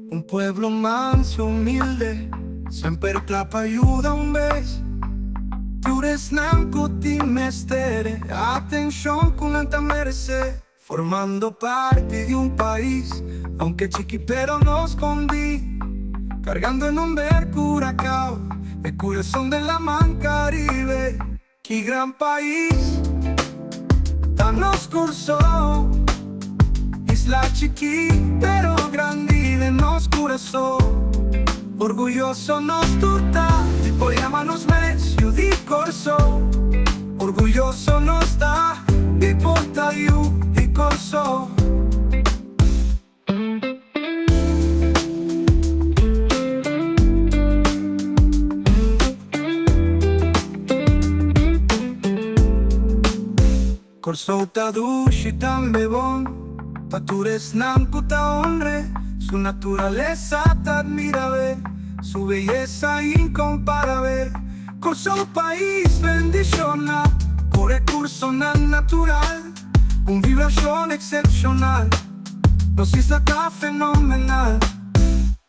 Un pueblo manso y humilde, semper kla pa yuda un bes. Tur esnan ku tin mester e atenshon ku nan ta meresé. Formando parti di un pais, aunke chiki pero no skondí. Kargando e nomber Curacao, e kurason den laman Karibe. Ki gran pais ta nos Kòrsou, isla chikí pero grandi den nos kurason. Orguyoso nos tur ta di por yama nos mes yu di Kòrsou. Orguyoso nos ta di por ta yu di Kòrsou. Kòrsou ta dushi tambe bon pa tur esnan ku ta honr'e. Su naturalesa ta admirabel, su beyesa inkomparabel. Kòrsou pais bendishoná ku rekursonan natural, un vibrashon eksepshonal. Nos isla ta fenomenal.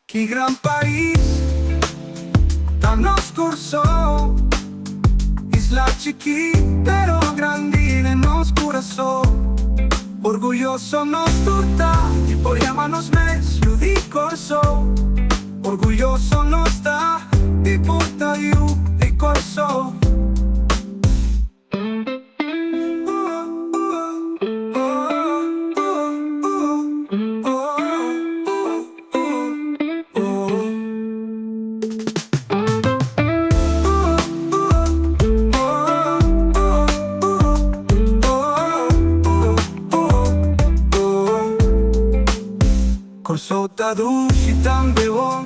Ki gran pais ta nos Kòrsou. Isla chikí pero grandi den nos kurason. Orguyoso nos tur ta di por yama nos mes yu di Kòrsou. Orguyoso nos ta di por ta yu di Kòrsou. Kòrsou ta dushi tambe bon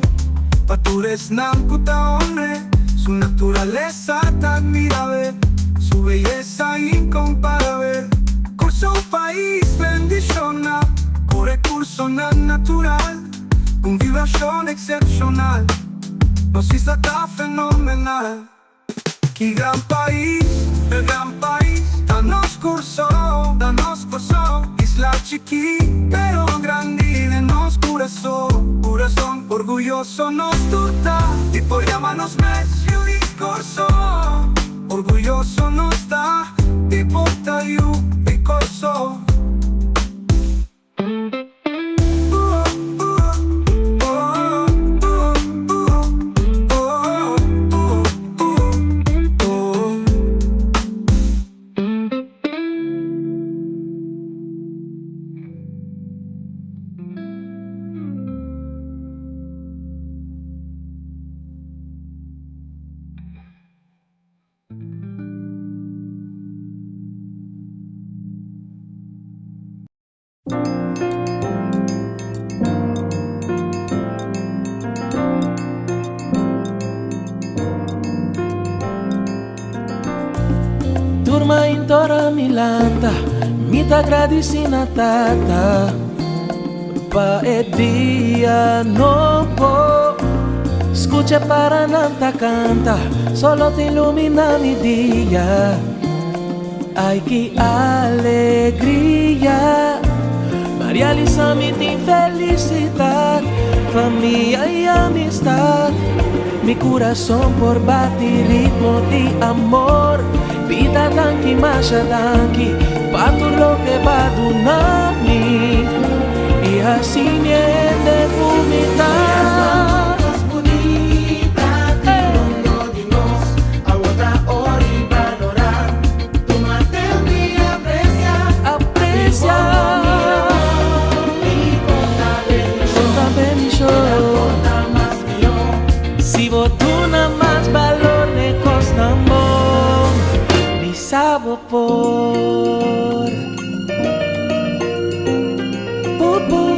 pa tur esnan ku ta honr'é. Su naturalesa ta admirabel, su beyesa inkomparabel. Kòrsou pais bendishoná ku rekursonan natural, un vibrashon eksepshonal. Nos isla ta fenomenal. Ki gran pais, e gran pais, ta nos Kòrsou, ta nos Kòrsou. Isla chikí, pero grandi den nos kurason, kurason. Orguyoso nos tur ta di por yama nos mes yu di Kòrsou. Orguyoso nos ta di por ta yu di Kòrsou. Ora mi lanta, mi ta gradisí na Tata pa e dia nobo. Skucha paranan ta kanta, solo ta iluminá mi dia. Ai, ki alegria! Maria Lisa, mi tin felisidat, famia i amistat. Mi kurason por bati ritmo di amor. Bida danki, masha danki, pa tur loke b'a duna mi. I hasi mi hende ku mi ta. Bunita di nos, awor ori balorá. Tumate un dia apresiá, Apresiá. Porta bendishon. mas mihó. Si bo duna mas balor n'e kosnan bon, mi sa bo por. Bo por.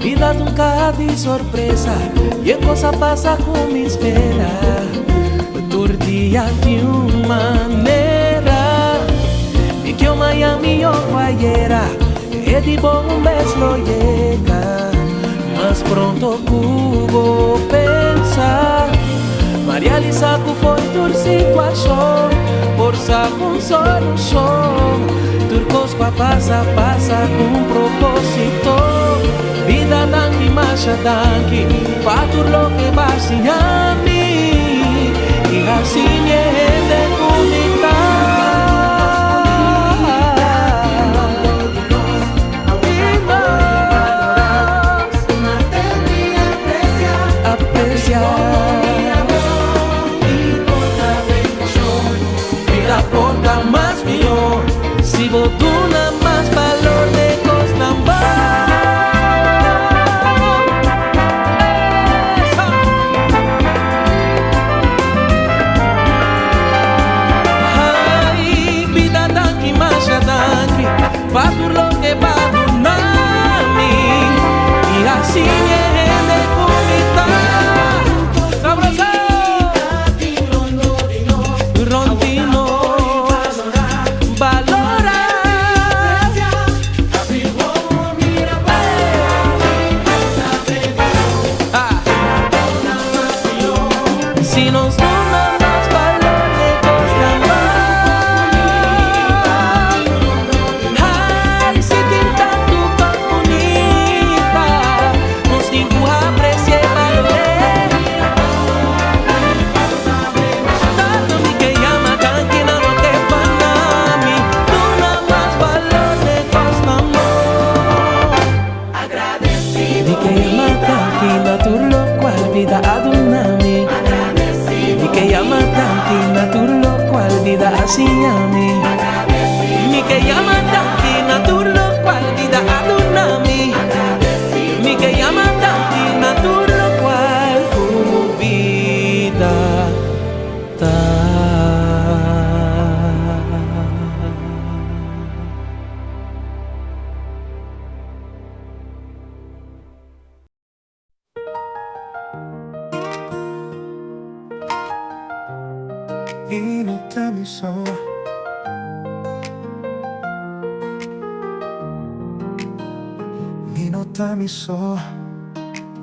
Bida ta un kaha di sorpresa i kos a pasa ku mi spera. Tur dia di un manera. Mi ke Miami o ayera, e di bon un bes lo yega. Mas pronto ku bo pensa. Maria Lisa ku for di tur situashon, por sa un solushon. Tur kos ku a pasa, pasa ku un propósito. Bida danki, masha danki, pa tur loke b'a siña mi. I hasi mi hende ku mi ta. I nos Tumate un dia apresiá, apresiá. Bida por ta mas mihó si bo duna mas balor n'e kosnan bon. Eso. Ai, bida danki, masha danki, pa tur loke b'a duna mi. I hasi mi hende ku mi ta. Sabroso! Rònt di nos, balorá. Habri wowo, mira. Ah. Si nos duna mas balor n'e kosnan bon. Ai, si tin tantu kos bunita, nos tin ku apresiá i balorá. Tantu mi ke yama danki na loke b'a duna mi, duna mas balor n'e kosnan bon. Mi ke yama danki na tur loke bida a duna mi. Mi ke yama danki na tur loke bida a siña mi. Mi ke yama danki na tur loke bida a duna mi. Mi ke yama danki na tur loke bida ta. Mi no ta mi so. Mi no ta mi so.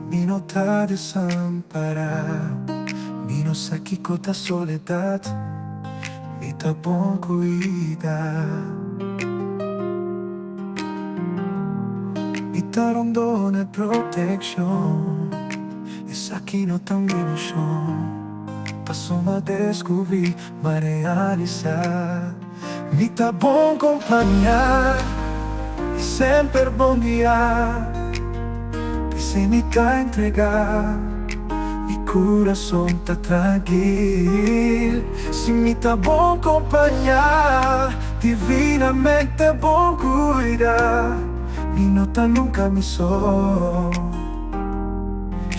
Mi no ta desampará. Mi no sa kiko ta soledat. Mi ta bon kuidá. Mi ta rondoná protekshon. Esaki no ta un ilushon. Paso m'a deskubrí, m'a realisá. Mi ta bon kompañá i semper bon guiá. P'esei mi ta entregá, mi kurason ta trankil. Si mi ta bon kompañá, divinamente bon kuidá. Mi no ta nunka mi so.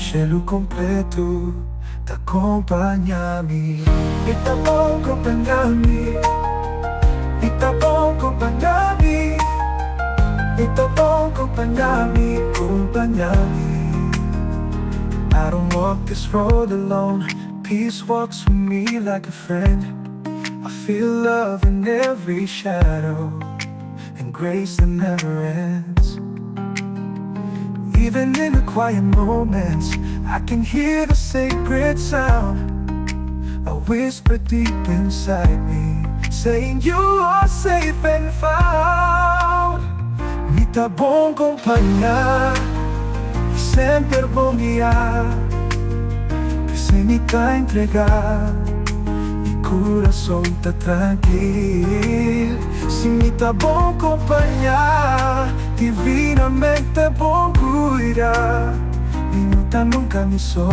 Shelu kompleto ta kompañá mi. Mi ta bon kompañá mi. Mi ta bon kompañá mi. Mi ta bon kompañá mi, kompañá mi. I don't walk this road alone. Peace walks with me like a friend. I feel love in every shadow and grace that never ends. Even in the quiet moments, I can hear the sacred sound. A whisper deep inside me, saying you are safe and found. Mi ta bon kompañá, semper bon guiá. P'esei mi ta entregá, mi kurason ta trankil. Si mi ta bon kompañá, divinamente bon kuidá. Mi no ta nunka mi so.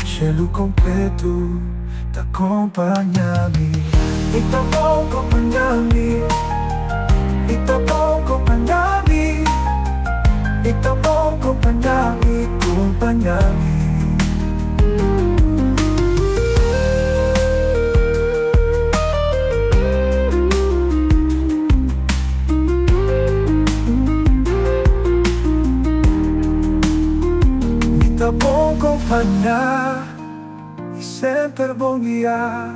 Shelu kompleto ta kompañá mi. Mi ta bon kompañá mi. Mi ta bon kompañá mi. Mi ta bon kompañá mi, kompañá mi. Mi ta bon kompañá i semper bon guiá.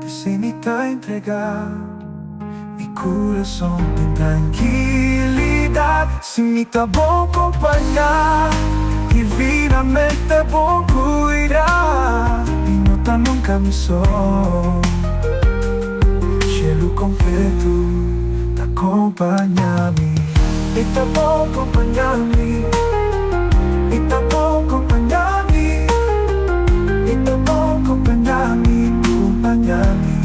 P'esei mi ta entregá mi kurason den trankilidat. Si mi ta bon kompañá, divinamente bon kuidá. Mi no ta nunka mi so. Shelu kompleto ta kompañá mi. Mi ta bon kompañá mi. Mi ta bon kompañá mi. Mi ta bon kompañá mi, kompañá mi.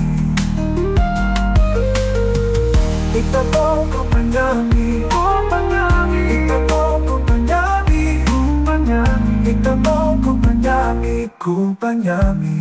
Mi ta bon kompañá mi, kompañá mi. Mi ta bon kompañá mi, kompañá mi. Mi ta bon kompañá mi, kompañá mi.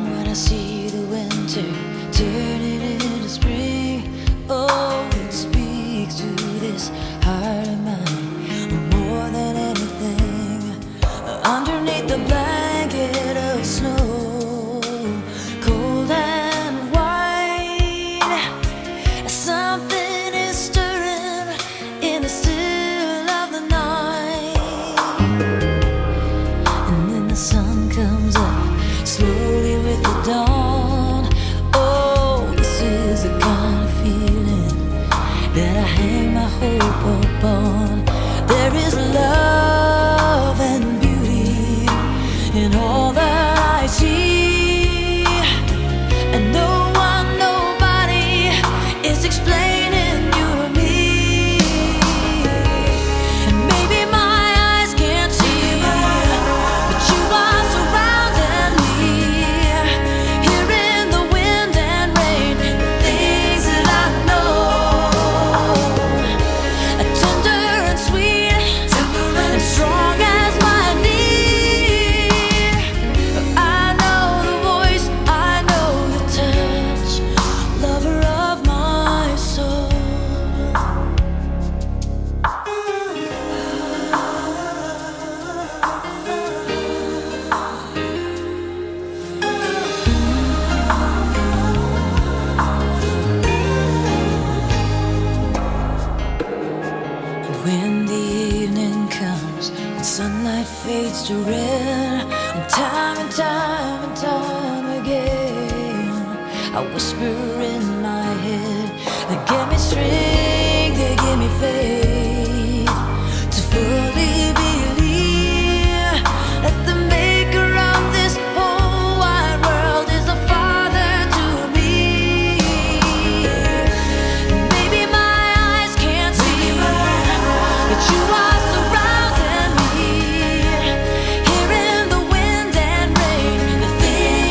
When I see the winter turning into spring, oh, it speaks to this heart of mine more than anything. Underneath the blanket of snow, cold and white, something is stirring in the still of the night. And then the sun comes up slowly with the dawn. Oh, this is the kind of feeling that I hang my hope upon. There is love and beauty in all that I see. And no one, nobody is explaining you to me. And maybe my eyes can't see, but you are surrounding me. Here in the wind and rain, the things that I know are tender and sweet, and strong as my knee. I know the voice, I know the touch, lover of my soul. And when the evening comes and sunlight fades to red, and time and time and time again, I whisper in my head, they give me strength, they give me faith to fully believe that the maker of this whole wide world is a father to me. Maybe my eyes can't see, but you are surrounding me. Here in the wind and rain, the things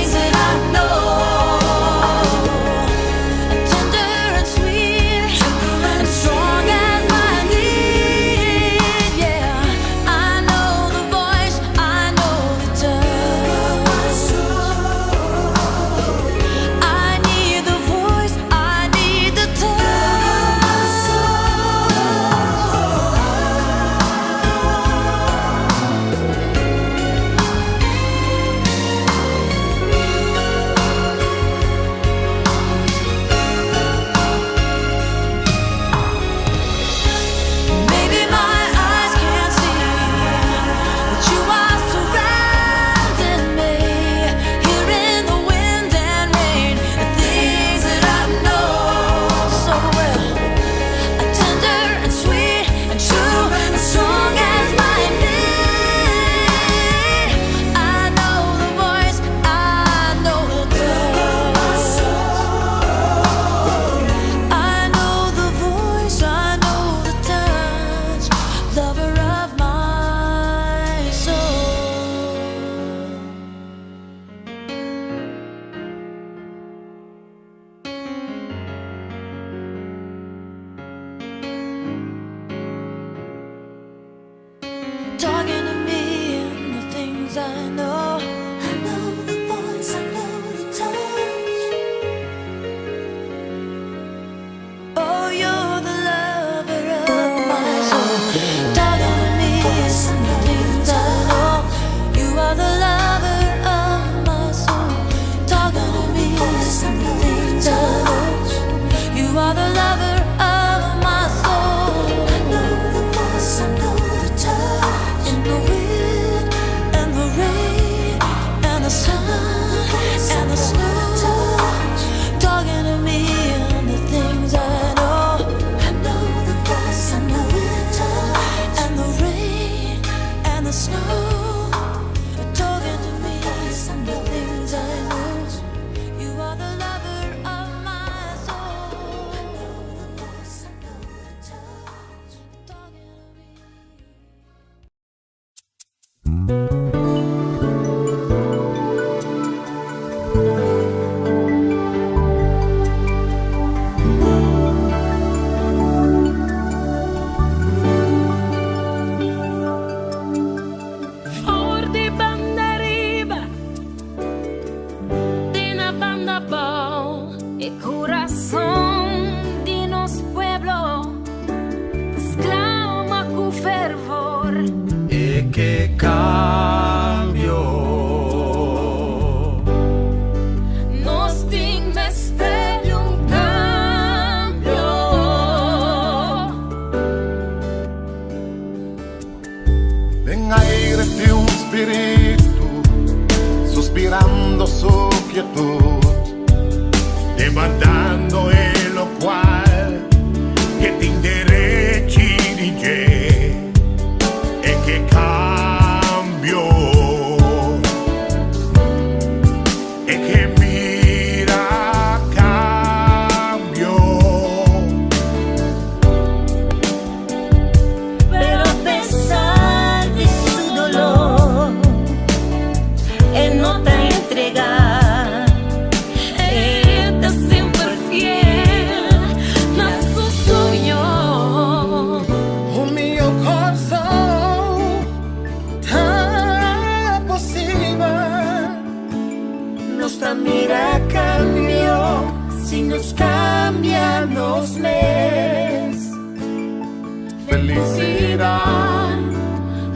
Felisidat,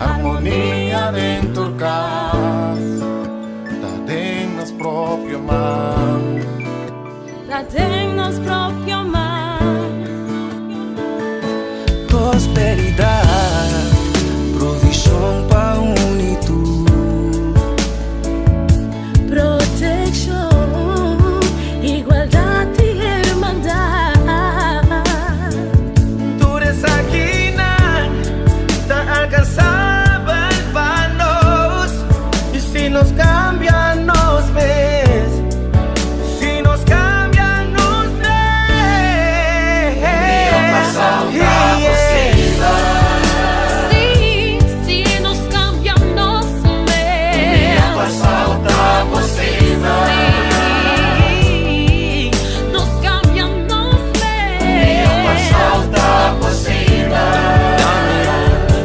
harmonia den tur kas, ta den nos propio man. Ta den nos propio man. Prosperidat, provishon pa un i tur. Protekshon, igualdat i hermandat. Tur esakinan ta alkansabel pa nos. I si nos kambia nos mes, si nos kambia nos mes. Si, si nos kambia nos mes. Si, nos kambia nos mes.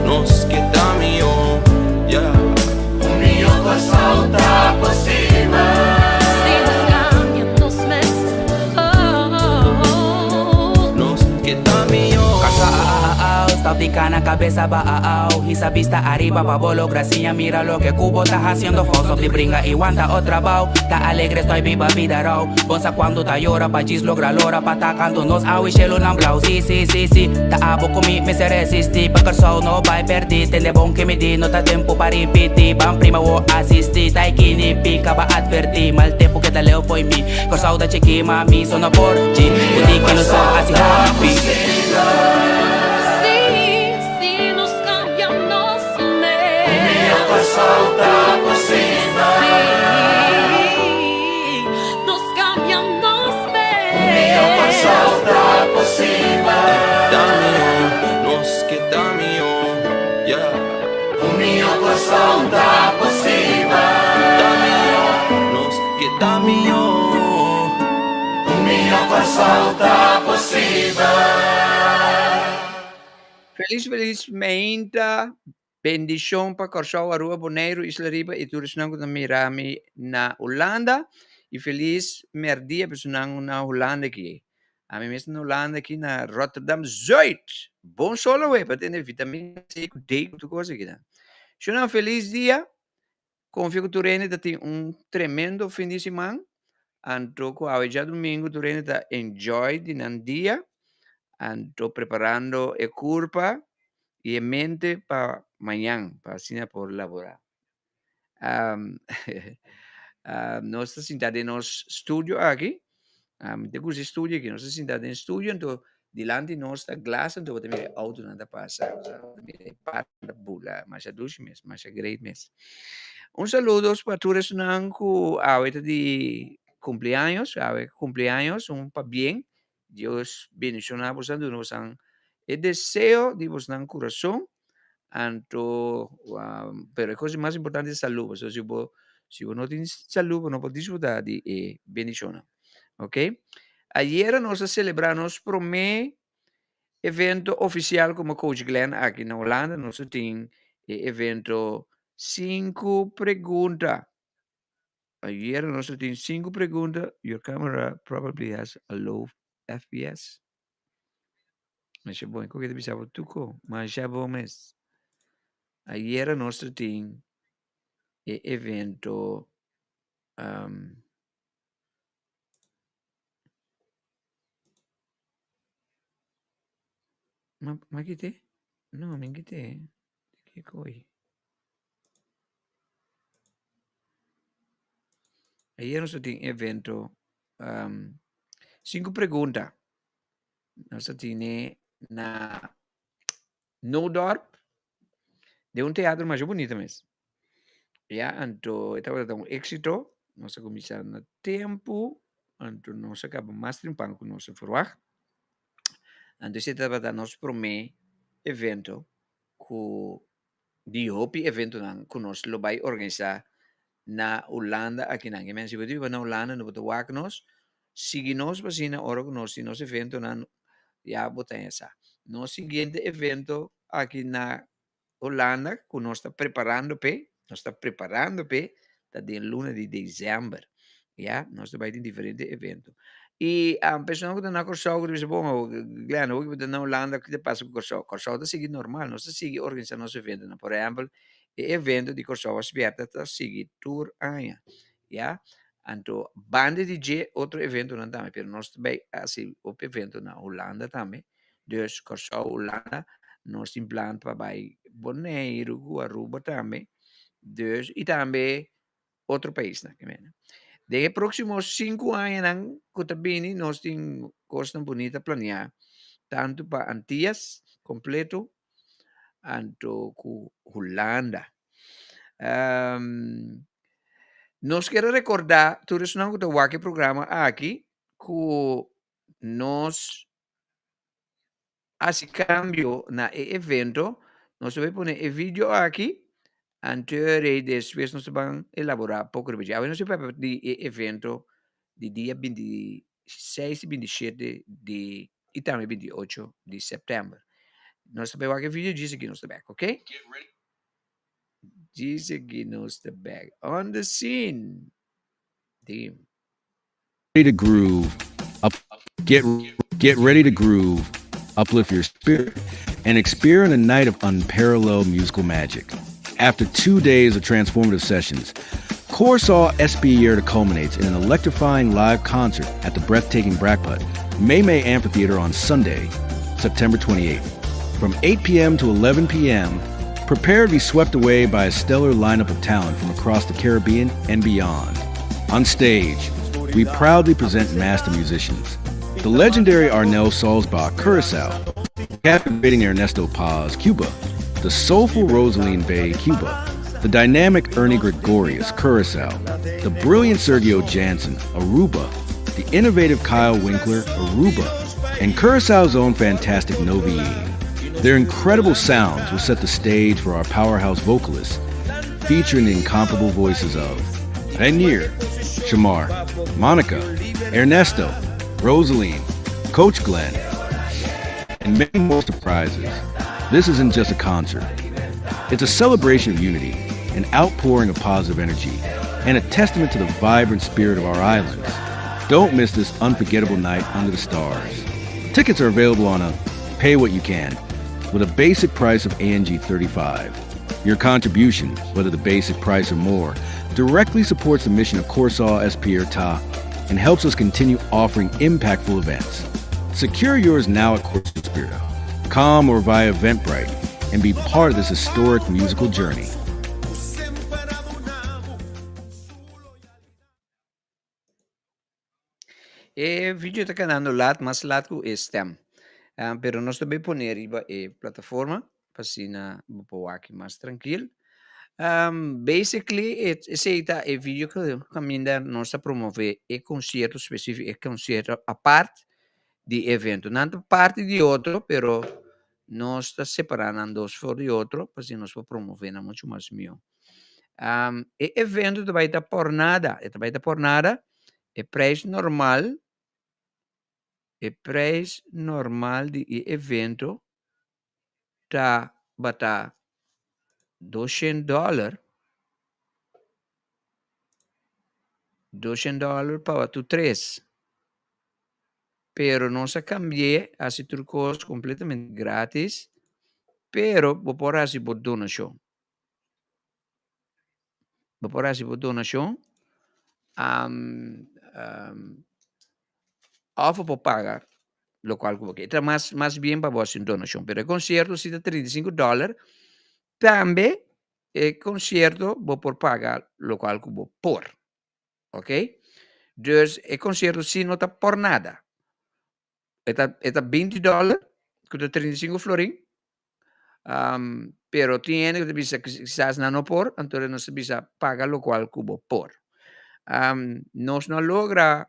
Nos ke ta mihó, yeah. Si nos kambia nos mes. Oh, oh, oh. Nos ke ta mihó. Stop di kana kabes abou. Hisa bista ariba pa bo logra siña. Mira loke ku bo ta hasiendo. Stop di bringa i wanta otro bou. Ta alegre estoy biba bida rou. Bo sa kuantu ta yora pa djis logra lora pa ta kanto nos awe shelunan blou. Si si si si. Ta abo ku mi mester resistí. Pa Kòrsou no bai pèrdí. Tende bon ku mi di no ta tempu pa ripití. Ban prima wo asistí. Tai kini pika pa atvertí. Mal tempu keda leu fo'i mi. Kòrsou ta chikí ma mi so no por chi. Ku no sa hasi hopi. Si, si nos kambia nos mes. Si, nos kambia nos mes. Ta mihó, nos ke ta mihó, yeah. Ta mihó, nos ke ta mihó. Mihó ta posibel. Felis, felis mainta. Bendishon pa Kòrsou, Aruba, Boneiru, Isla Riba i tur esnan ku ta mira mi na Hulanda. I felis mèrdia pa esnan na Hulanda aki. Ami mes na Hulanda aki na Rotterdam Zuid. Bon solo we, pa tene vitamina C ku D ku tur kos aki nan. Shunnan felis dia. Konfia ku tur hende ta tin un tremendo fin di siman. Anto ku awe djadumingu tur hende ta enjoy di nan dia. Anto preparando e kurpa i e mente pa mañan, pa asina por laborá. Um, nos ta sinta den nos studio aki. Um, te gusta e studio aki. Nos ta sinta den studio, anto dilanti nos ta glas, anto bo ta mira e autonan ta pasa. Bo ta mira e parnan ta bula. Masha dushi mes, masha great mes. Un saludos pa tur esnan ku awe ta di cumpleaños, awe cumpleaños, un pabien. Dios bendiciona bosan, duna bosan e deseo di bosnan kurason. Anto, pero e kos mas importante ta salú. Pasobra si bo, si bo no tin salú, bo no por disfrutá di e bendishonnan. Ok? Ayera nos a selebrá nos promé evento ofisial komo Coach Glenn aki na Hulanda. Nos a tin e evento Sinku Pregunta. Ayera nos a tin sinku pregunta. Your camera probably has a low FPS. Masha bon, ku ta bisa bo tuko? Masha bon mes. Ayera nos a tin e evento ma ma kite? No, mi kite. Kiko ei? Ayera nos a tin evento sinku pregunta. Nos a tine na Noodorp den un teatro masha bunita mes. Ya, anto e tabata un éksito. Nos a kuminsá na tempu, anto nos a kaba mas trempan ku nos a ferwagt. Anto esei tabata nos promé evento ku di hopi eventonan ku nos lo bai organisá na Hulanda akinan. Ke men si bo ta biba na Hulanda no bo ta wak nos, sigui nos pa asina ora ku nos tin nos eventonan ya bo ta hesa. Nos siguiente evento aki na Hulanda ku nos ta preparando p'e, nos ta preparando p'e ta den luna di desèmber. Ya, nos ta bai tin diferente evento. I personanan ku ta na Kòrsou ku ta bisa, bon, Glenn, hopi bo ta na Hulanda, ki ta pasa ku Kòrsou? Kòrsou ta sigui normal, nos ta sigui organisá nos eventonan. Por ehèmpel, e evento di Kòrsou a Spièrta ta sigui tur aña, ya. Anto banda di dje otro eventonan tambe, pero nos ta bai hasi hopi evento na Hulanda tambe. Dus Kòrsou, Hulanda, nos tin plan pa bai Boneiru ku Aruba tambe. Dus, i tambe otro paisnan. Den e próksimo sinku añanan ku ta bini nos tin kosnan bunita planeá, tantu pa Antias kompleto anto ku Hulanda. Nos kier a rekordá tur esnan ku ta wak e programa aki ku nos hasi kambio na e evento, nos ta bai pone e video aki, anto rei despues nos ta ban elaborá poko riba dje. Awe nos ta papia di e evento di dia 26 i 27 di i tambe 28 di sèptèmber. Nos ta bai wak e video djis aki nos ta bèk, ok? Djis aki nos ta bèk. On the scene. Dim. Ready to groove, up, get get ready to groove, uplift your spirit, and experience a night of unparalleled musical magic. After 2 days of transformative sessions, Kòrsou Spierta culminates in an electrifying live concert at the breathtaking Brakkput May May Amphitheater on Sunday, September 28th. From 8 p.m. to 11 p.m., prepare to be swept away by a stellar lineup of talent from across the Caribbean and beyond. On stage, we proudly present master musicians. The legendary Arnel Sulzbach, Curacao, captivating Ernesto Paz, Cuba, the soulful Rosaline Bay, Cuba, the dynamic Ernie Gregorius, Curacao, the brilliant Sergio Jansen, Aruba, the innovative Kyle Winkler, Aruba, and Curacao's own fantastic Noviene. Their incredible sounds will set the stage for our powerhouse vocalists, featuring the incomparable voices of Rainier, Shamar, Monica, Ernesto, Rosaline, Coach Glenn, and many more surprises. This isn't just a concert. It's a celebration of unity, an outpouring of positive energy, and a testament to the vibrant spirit of our islands. Don't miss this unforgettable night under the stars. Tickets are available on a pay what you can with a basic price of ANG 35. Your contribution, whether the basic price or more, directly supports the mission of Kòrsou Spierta and helps us continue offering impactful events. Secure yours now at KòrsouSpierta.com or via Eventbrite and be part of this historic musical journey. E video ta kanando lat, mas lat ku e stem. Ah, pero nos ta bay pone riba e plataforma pa asina bo por wak mas trankil. Basically esei ta e video ku kaminda nos ta promove e konsierto spesifiko, e konsierto apart di e evento. Nan ta parti di otro pero nos ta separá nan dos for di otro pa asina nos por promove nan muchu mas mihó. E evento ta bai ta por nada, e ta bai ta por nada, e prijs normal, e prijs normal di e evento ta bata doshen dòler, doshen dòler pa tur tres. Pero nos a cambi'é, haci tur cos completamente gratis, pero bo por haci bo donacion. Bo por haci bo donacion, of bo por paga locual cu bo kier. Ta mas mas bien pa bo haci un donacion, pero e concierto si ta 35 dollar, tambe e concierto bo por paga locual cu bo por. Ok? Dus e concierto si no ta por nada. E ta, e ta 20 dollar, ku ta 35 florin. Pero tin hende ku ta bisa kisas nan no por, anto nos ta bisa paga lokual ku bo por. Nos no a logra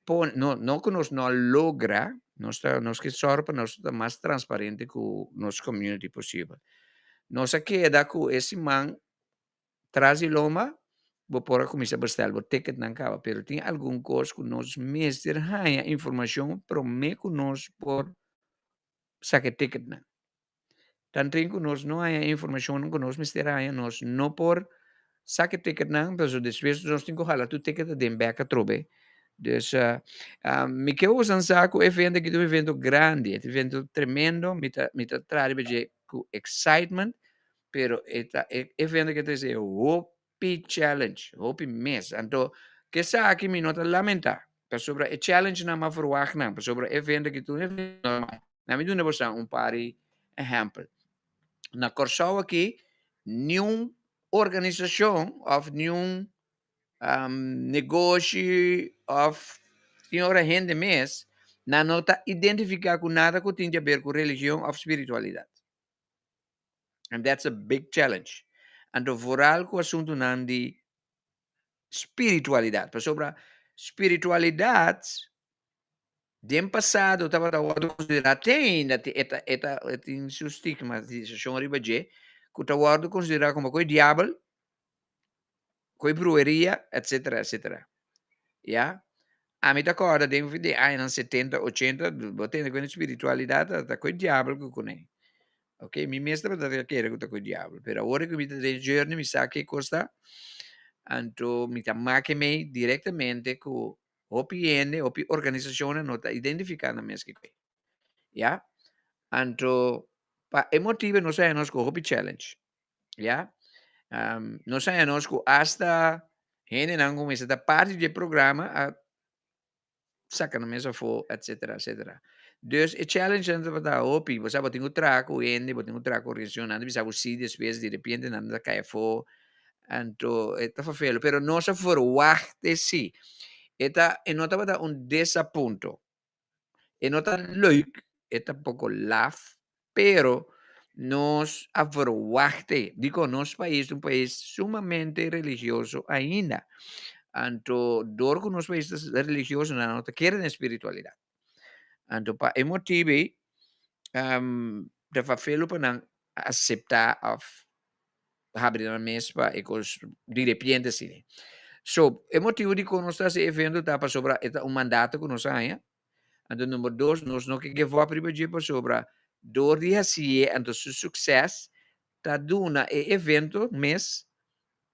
pone, no, no ku nos no a logra, nos ta, nos ke sòru pa nos ta mas transparente ku nos community posibel. Nos a keda ku e siman Tras di lomba bo por a kuminsá bestèl bo ticketnan kaba, pero tin algun kos ku nos mester haña informashon promé ku nos por saka e ticketnan. Tanten ku nos no haña e informashonnan ku nos mester haña, nos no por saka e ticketnan, pasobra despues nos tin ku hala tur ticket aden bèk atrobe. Dus mi ke boso sa ku e evento aki ta un evento grandi, e ta un evento tremendo, mi ta mi ta traha riba dje ku excitement, pero e ta e evento aki ta trese hopi challenge, hopi mes. Anto ku esaki mi no ta lamenta, pasobra e challengenan mi a verwagt nan, pasobra e evento aki ta un evento normal. Na mi duna boso un par di ehèmpel. Na Kòrsou aki niun organisashon òf niun negoshi òf tin ora hende mes nan no ta identifiká ku nada ku tin di aber ku religion òf spiritualidat. And that's a big challenge. Anto vooral ku asuntunan di spiritualidat, pasobra spiritualidat den pasado tabata wòrdu konsiderá te ainda e ta e ta e tin su stigmatisashon riba dje ku ta wòrdu konsiderá komo ku e diabel ku e brueria etcetera etcetera ya ami ta kòrda den di añanan setenta ochenta bo tende ku e spiritualidat ta ku e diabel ku kuné ok mi mes tabata ta kere ku ta ku e diabel pero awor ku mi ta den journey mi sa ke kos ta anto mi ta make mei direktamente ku hopi hende hopi organisashonnan no ta identifiká nan mes ku e ya anto pa e motibu nos a haña nos ku hopi challenge. Ya. Nos haña nos ku asta hendenan ku mester ta parti di e programa a saka nan mes afó, etcetera, etcetera. Dus e challengenan tabata hopi. Bo sa bo tin ku traha ku hende, bo tin ku traha ku organisashon, nan ta bisa bo si, despues direpiente nan ta kai afó. Anto e ta ferfelu. Pero nos a verwagt esei. E ta, e no tabata un desapunto. E no ta leuk, e ta poko laf, pero nos a verwachté. Dikon? Nos pais ta un pais sumamente religioso ainda. Anto dor ku nos pais ta religioso nan no ta kere den spiritualidat. Anto pa e motibu ei ta fafelu pa nan aseptá òf habri nan mes pa e kos di repente asina. So, e motibu dikon nos ta hasi e evento ta pasobra e ta un mandato ku nos a haña. Anto number dos, nos no ke give up riba dje pasobra dor di hasié anto su sukses ta duna e evento mes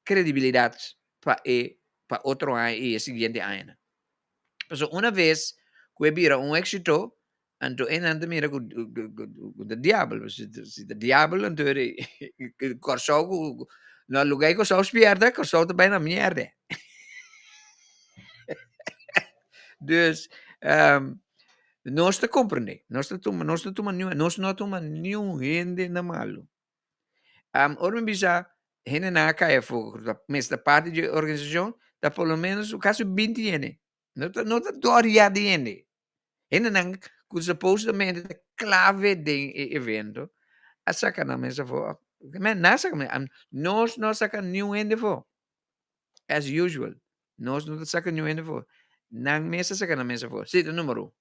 kredibilidat pa e pa otro aña i e siguiente añanan. Pasobra una ves ku e bira un éksito, Anto e nan ta mira ku ta diabel, si ta diabel anto Kòrsou ku na lugá di Kòrsou spièrta, Kòrsou ta bai na mièrda. Dus nos ta komprendé, nos ta tuma, nos ta tuma niun, nos no a tuma niun hende na malu. Ora mi bisa hendenan a kai afó ku ta mester parti di e organisashon, ta por lo ménos kasi binti hende. No ta no ta dòria di hende. Hendenan ku supostamente ta klave den e evento a saka nan mes afó. Men nan a saka men, nos no a saka niun hende afó. As usual, nos no ta saka niun hende afó. Nan mes a saka nan mes afó. Si ta numero un.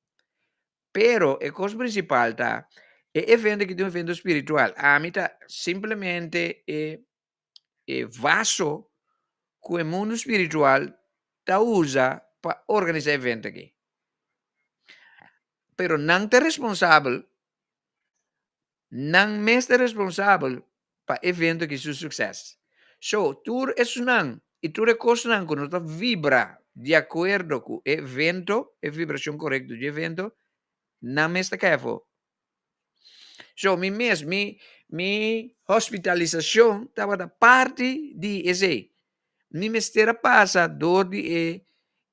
Pero e kos prinsipal ta e evento aki ta un evento spiritual. Ami ta simplemente e e vaso ku e mundu spiritual ta usa pa organisá evento aki. Pero nan ta responsabel, nan mes ta responsabel pa evento aki su sukses. So, tur esunnan i tur e kosnan ku no ta vibra di akuerdo ku e evento, e vibrashon korekto di evento, nan mes ta kai afó. So mi mes, mi, mi hospitalisacion tabata parti di esey. Mi mester a pasa door di e,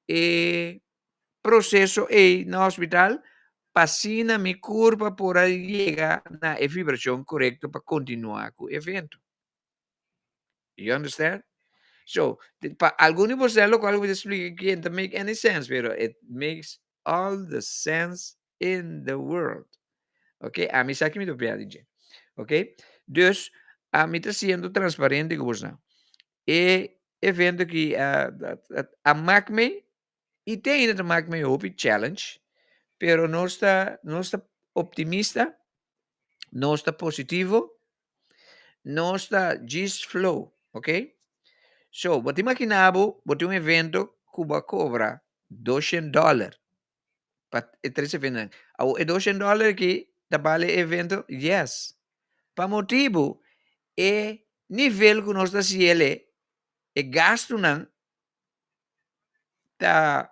e proceso ey na hospital pa asina mi curpa por a yega na e vibracion corecto pa continua cu e evento. You understand? So, pa algun di boso locual cu mi ta splica aki no ta make any sense, pero it makes all the sense in the world. Ok, ami sa ki mi ta papia di dje. Ok, dus ami ta siendo transparente ku bosnan. E evento ki a, a, a mak mi i te ainda ta mak mi hopi challenge, pero nos ta, nos ta optimista, nos ta positivo, nos ta just flow, ok? So, bo ta imaginá bo, bo tin un evento ku bo a kobra doshen dòler pa e tres eventonan. Awor e doshen dòler aki ta bale e evento? Yes. Pa motibu e nivel ku nos ta hasiel e, e gastunan ta.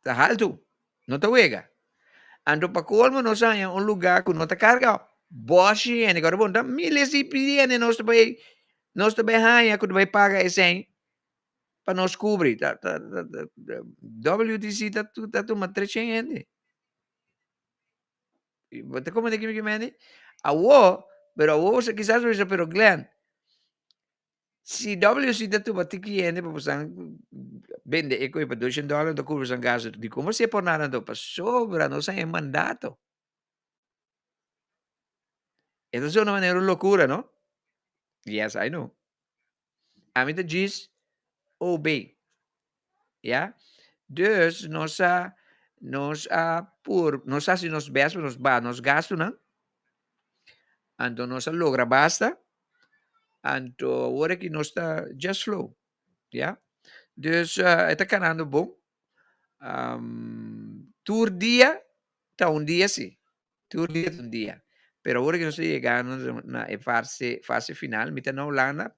Ta haltu, no ta wega. Anto pa colmo nos haña un lugar cu no ta carga boshi hende. Cu bon ta miles di hende nos ta bay nos ta bay haña cu ta bay paga esey pa nos cubri. Ta ta ta WTC ta ta tuma treshen hende. Bo ta comprende kico mi mende? Awo, pero awo bo kisas bo bisa pero Glenn, Si WC ta tuma tiki hende pa bosan bende e koe pa doshen dòler anto kubri bosan gastu, dikon bo si'e por nada anto? Pasobra nos a e mandato. E ta sona manera un lokura, no? Yes, I know. Ami ta djis obey. Ya? Dus nos a nos a pur nos a hasi nos best pa nos baha nos gastunan. Anto nos a logra basta. Anto awor aki nos ta just flow, ya. Dus e ta kanando bon. Tur dia ta un dia si, tur dia ta un dia. Pero awor aki nos ta yegando na e fase fase final. Mi ta na Hulanda,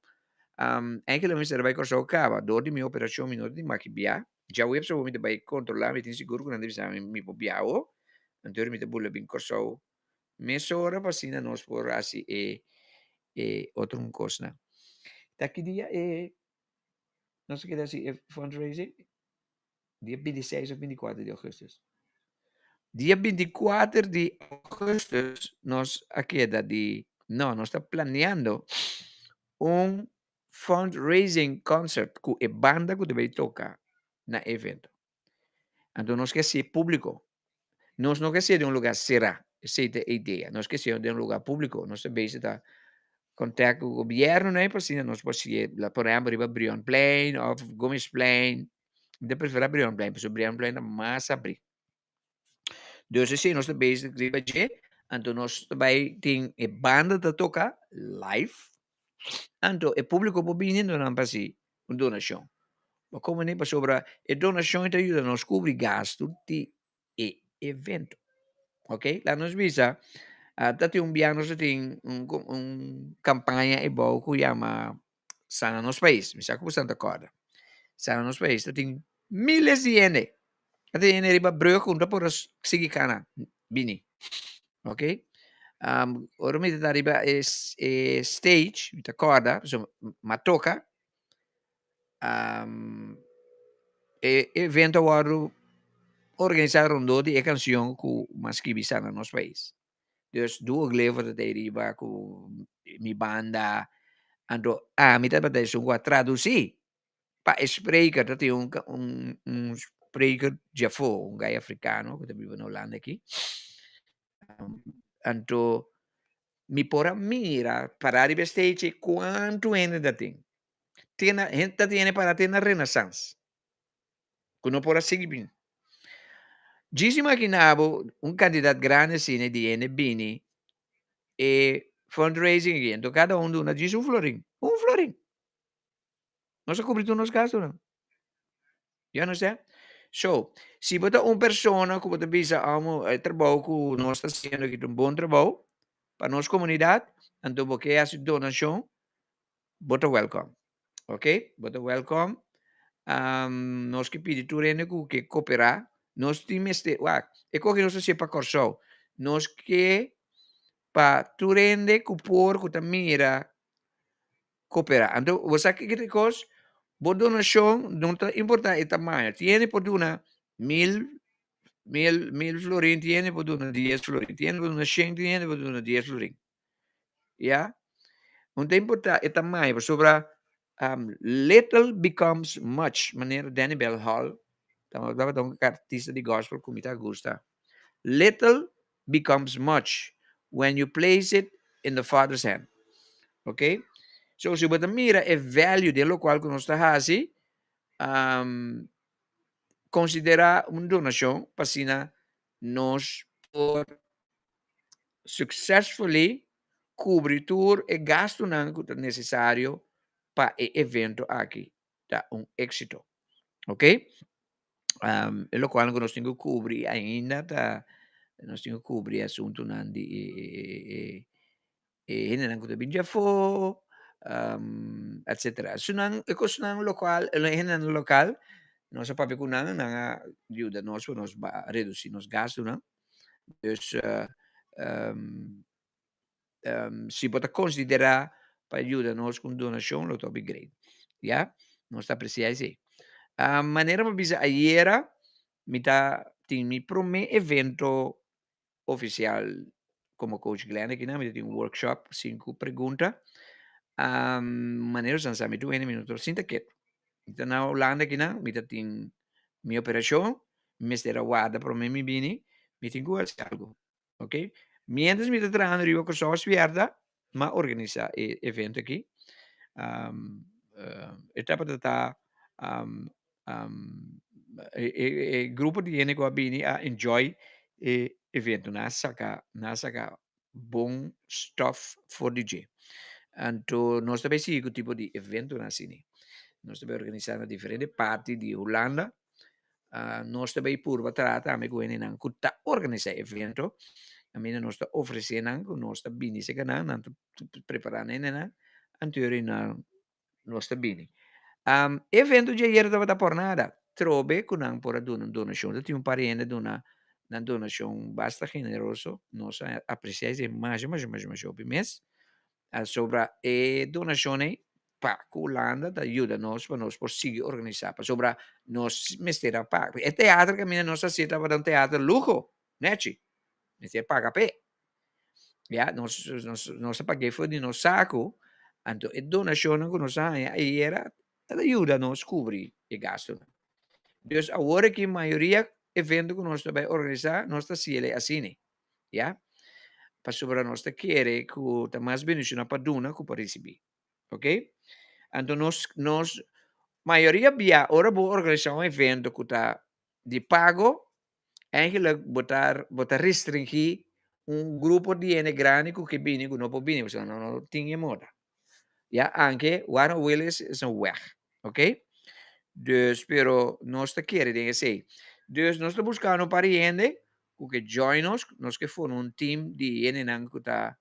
enkele mi mester bai Kòrsou kaba. Dor di mi operashon mi no tin maki bia. Djaweps awor mi ta bai kontrolá, mi tin sigur ku nan ta bisa mi mi por bia awor. Anto mi ta bula bin Kòrsou Mesora pa asina nos por hasi e e otro un kosnan. Ta ki dia e nos a keda hasi e fundraising? Dia bintiseis of bintikuater di augustus? Dia bintikuater di augustus nos a keda di, no, nos ta planeando un fundraising concert ku e banda ku ta bai toka na e evento. Anto nos ke hasié públiko. Nos no ke hasié den un lugá será. Esei ta e idea. Nos ke hasié den un lugá públiko. Nos ta bezig ta kontak ku gobièrnunan pa asina nos por hasié, por ehèmpel riba Brionplein òf Gomezplein. Mi ta preferá Brionplein pasobra Brionplein ta mas abrí. Dus esei nos ta bezig riba dje. Anto nos ta bai tin e banda ta toka live. Anto e públiko por bini anto nan pa hasi un donashon. Bo komo ni pasobra e donashon ta yuda nos kubri gastu di e evento. Ok, laat nos bisa, ta tin un bia nos ta tin un un kampaña ebou ku yama Sana Nos Pais. Mi sa ku boso ta kòrda. Sana Nos Pais ta tin miles di hende. Ta tin hende riba brug ku no ta por a sigui kana bini. Ok, ora mi ta riba e e stage mi ta kòrda pasobra mi a toka e evento a wòrdu organisá rondó di e kanshon ku mi a skibi Sana Nos Pais. Dus Duo Glevo ta ta riba ku mi banda, anto ami tabata esun ku a tradusí pa e spreker ta tin un un un spreker djafó, un gai afrikano ku ta biba na Hulanda aki. Anto mi por a mira pará riba e stage ei kuantu hende ta tin. Te na hende ta tin hende pará te na Renaissance ku no por a sigui bini. Djis imaginá bo un kantidat grandi asina di hende bini e fundraising aki, anto kada un duna djis un florin, un florin. Nos a kubri tur nos gastunan. You understand? So, si bo ta un persona ku bo ta bisa amo e trabou ku nos ta hasiendo aki ta un bon trabou pa nos komunidat, anto bo ke hasi donashon, bo ta wèlkòm. Ok, bo ta wèlkòm. Nos ke pidi tur hende ku ke koperá. Nos tin mester, wak, e koki nos ta hasié pa Kòrsou. Nos ke pa tur hende ku por ku ta mira Cooperá. Anto, bo sa kiko ta e kos? Bo donashon no ta importá e tamaño. Tin hende por duna mil, mil, mil florin, tin hende por duna dies florin, tin hende por duna shen, tin hende por duna dies florin. Ya? No ta importá e tamaño, pasobra little becomes much, manera Danny Bell Hall tabata un artista di gospel ku mi ta gusta. Little becomes much when you place it in the Father's hand. Ok? So, si bo ta mira e value den lokual ku nos ta hasi, um, konsiderá un donashon pa asina nos por successfully kubri tur e gastunan ku ta nesesario pa e evento aki ta un éxito. Ok? Um, e lokual ku nos tin ku kubri ainda ta nos tin ku kubri asuntunan di e e e e e hendenan ku ta bin djafó, um, etcetera. Esunnan e kosnan lokal, e hendenan lokal. Nos a papia ku nan, nan a yuda nos pa nos redusí nos gastunan. Dus si bo ta konsiderá pa yuda nos ku un donashon lo ta hopi great. Ya, nos ta apresiá esei. Manera bo bisa ayera mi ta tin mi promé evento ofisial komo coach Glenn akinan, mi ta tin un workshop sinku pregunta. Manera bo sa mi tur hende mi no ta sinta ketu. Mi ta na Hulanda akinan, mi ta tin mi operashon, mi mester a warda promé mi bini, mi tin ku hasi algu. Ok, mientras mi ta trahando riba Kòrsou Spierta, m'a organisá e evento aki. E tabata ta e grupo di hende ku a bini a enjoy e evento. Nan a saka, nan a saka bon stòf for di dje. Anto nos ta bai sigui ku tipo di eventonan asina. Nos ta bai organisá na diferente parti di Hulanda. Nos ta bay purba traha tambe ku hendenan ku ta organisá evento. Kaminda nos ta ofresé nan ku nos ta bini serka nan, nan ta prepará nan hendenan, anto yori nan nos ta bini. Evento dje ayer tabata por nada, trobe ku nan por a duna un donashon. Ta tin un par di hende a duna nan donashon basta generoso, nos a apresiá esei masha masha masha masha hopi mes. Pasobra e donashon ei pa ku Hulanda ta yuda nos pa nos por sigui organisá pasobra nos mester a paga. E teater kaminda nos a hasi tabata un teater luho, nechi. Mester paga p'e. Ya, nos nos nos a pag'é for di nos saku, anto e donashonnan ku nos a haña ayera ta yuda nos kubri e gastunan. Dus awor aki mayoria evento ku nos ta bai organisá nos ta hasiel asina. Ya. Pasobra nos ta kere ku ta mas bendishoná pa duna ku pa risibí. Ok? Anto nos, nos mayoria bia ora bo organisá un evento ku ta di pago, eigenlijk bo ta, bo ta restringí un grupo di hende grandi ku ke bini ku no por bini pasobra nan no tin e moda. Ya, anke Warren Willis is een weg. Ok? Dus, pero nos ta kere den esei. Dus nos ta buskando un par di hende ku ke join nos, nos ke forma un team di hendenan ku ta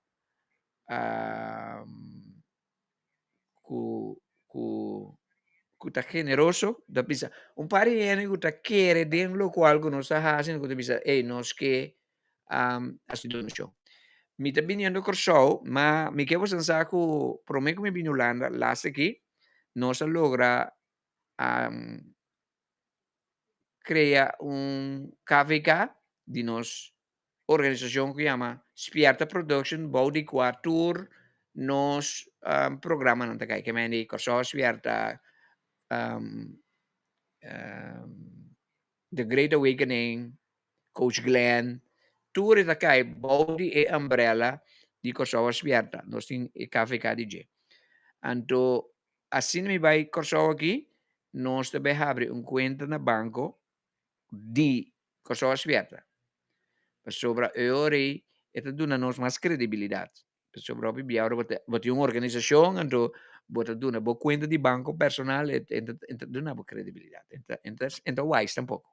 ku ku ku ta generoso, ta bisa un par di hende ku ta kere den lokual ku nos ta hasi, ku ta bisa ey nos ke hasi donashon. Mi ta biniendo Kòrsou, ma mi ke boso sa ku promé ku mi bini Hulanda last aki nos a logra krea un KVK di nos organisashon ku yama Spierta Production bou di kua tur nos programanan ta kai. Ke men di Kòrsou Spierta, The Great Awakening, Coach Glenn, tur e ta kai bou di e umbrella di Kòrsou Spierta. Nos tin e KVK di dje. Anto asina mi bai Kòrsou aki, nos ta bai habri un kuenta na banko di Kòrsou Aspierta. Pasobra e ora ei e ta duna nos mas kredibilidat. Pasobra hopi bia ora bo ta bo tin un organisashon anto bo ta duna bo kuenta di banko personal e e ta duna bo kredibilidat. E ta e ta wise tampoko.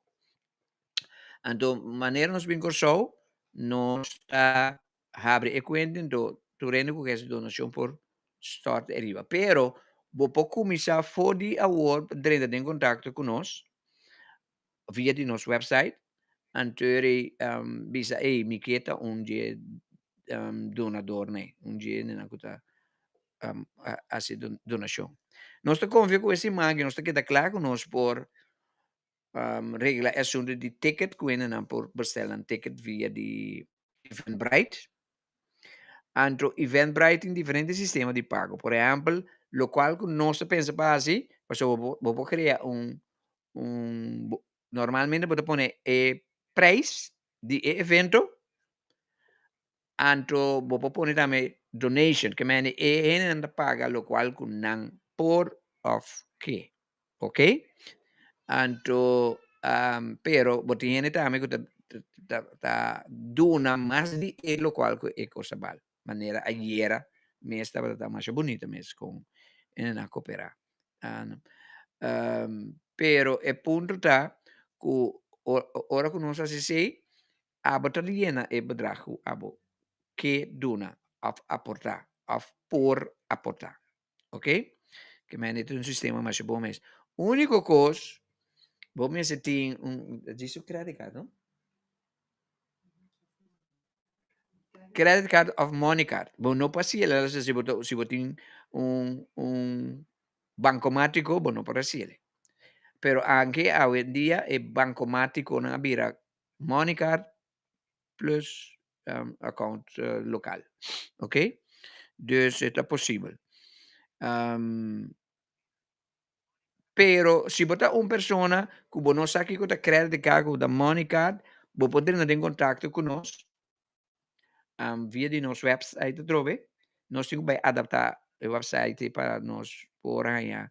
Anto manera nos bin Kòrsou nos ta habri e kuenta anto tur hende ku ke hasi donashon por stòrt ariba. Pero bo por kuminsá for di awor pa drenta den kontakto ku nos via di nos website anto eri bisa ey mi ke ta un dje donadornan ey, un dje hendenan ku ta hasi donashon. Nos ta konfia ku e siman aki nos ta keda kla ku nos por regla e asuntu di ticket ku hendenan por bestel nan ticket via di Eventbrite. Anto Eventbrite tin diferente sistema di pago. Por ehèmpel, lokual ku nos ta pensa pa hasi, pasobra bo bo por krea un un normalmente bo ta pone e prijs di e evento, anto bo por pone tambe donation, ke mende e hendenan ta paga lokual ku nan por òf ke. Ok anto pero bo tin hende tambe ku ta ta duna mas di e lokual ku e kos a bal manera ayera mes tabata ta masha bunita mes kon e nan a koperá pero e punto ta ku ora ku nos hasi esei abo ta yena e bedrag ku abo ke duna òf aportá òf por aportá. Ok? Ke men e ta un sistema masha bon mes. Úniko kos Bo mester tin un djis un credit card, no? Credit card of money card. Bo no por hasiel si bo si bo tin un un bankomátiko bo no por hasiel. Pero anke awendia e bankomátikonan a bira money card plus account lokal. Oké? Dus e ta posibel. Pero si bo ta un persona ku bo no sa kiko ta credit card, ku ta money card, bo por drenta den kontakto ku nos via di nos website atrobe. Nos tin ku bai adaptá e website pa nos por haña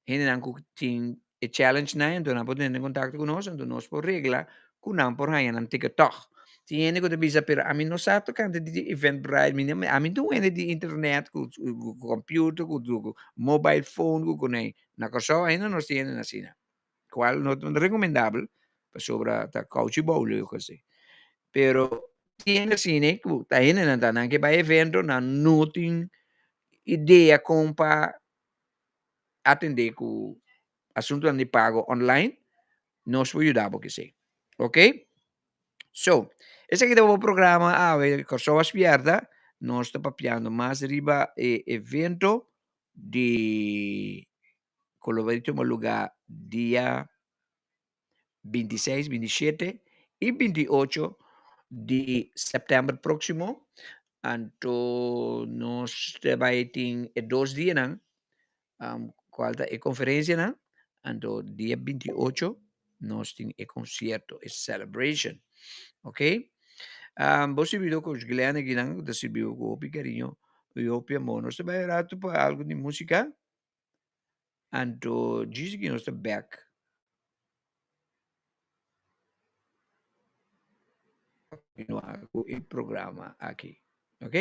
hendenan ku tin e challenge nan, enton nan por drenta den kontakto ku nos, enton nos por regla ku nan por haña nan ticket tòg. Tin hende ku ta bisa, pero ami no sa tokante di Eventbrite, mi no, ami ta un hende di internet ku computer, ku mobile phone, ku kunei. Na Kòrsou ainda nos tin hendenan asina, kual no ta rekomendabel pasobra ta kouchi bou leu así. Pero tin hende asina ku ta hendenan ta nan ke bai evento, nan no tin idea kon pa atendé ku asuntunan di pago online, nos por yuda bo kesei. Ok? So, esaki ta bo programa awe Kòrsou a Spièrta. Nos ta papiando mas riba e evento di ku lo bai tuma lugá dia 26, 27 i 28 di sèptèmber próksimo. Anto nos ta bai tin e dos dianan Cual ta e conferencianan, anto dia 28 nos tin e concierto, e celebration. Ok? Um, bo sirbido Coach Glenn akinan, ku ta sirbi bo ku hopi cariño i hopi amor. Nos ta bai rato pa algo di música, anto djis aki nos ta back. Continua ku e programa aki. Ok?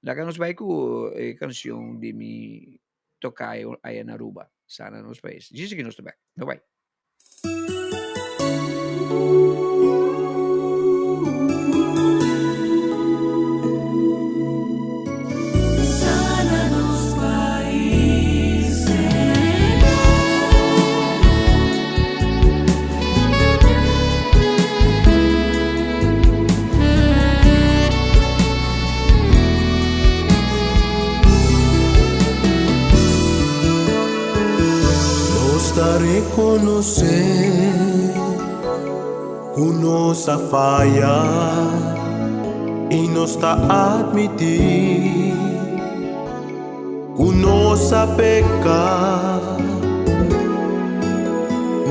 Laga nos bai ku e canción di mi tocayo aya na Aruba. Sana nos pais. Djis aki nos ta back. No bai. Sana nos pais, Señor. Nos ta rekonosé ku nos a faya i nos ta atmití ku nos a peka.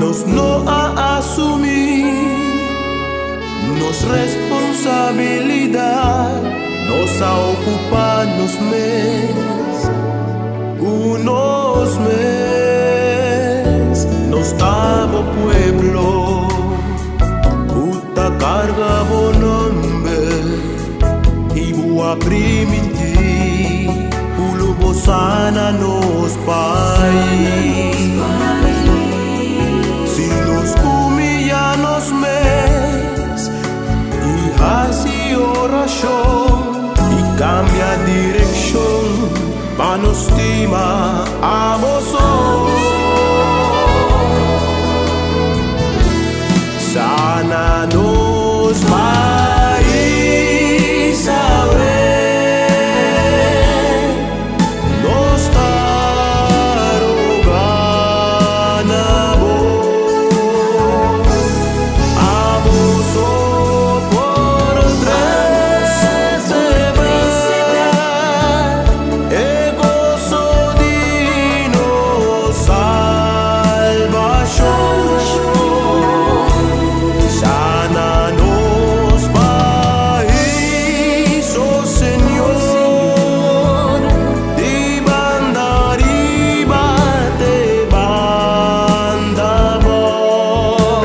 Nos no a asumí nos responsabilidat, nos a okupá nos mes ku nos mes. Nos ta bo pueblo ku ta karga bo nomber i bo a primintí ku lo bo sana nos pais. Si nos humillá nos mes i hasi orashon i kambia direkshon pa nos stima abo so. Sana nos pais awe. Nos ta roga na bo, abo so por trese bek e goso di nos salbashon. Sana nos pais, o Señor, di banda ariba te banda abou.